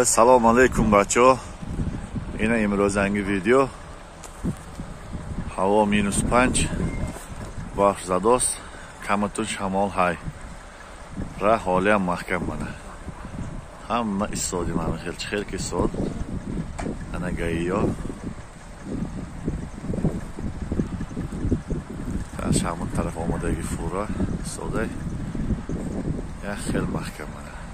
Салом алейкум, бачаҳо. Ина имрӯзанги видео. Ҳаво -5, барф задост, каматун шамол ҳай. Ра ҳолиам маҳкам мана. Ҳама истоди мана хел чӣ хел ки истод. Ана гаиё. Шамон тараф омадаги фура истодай. Як хел маҳкам мана.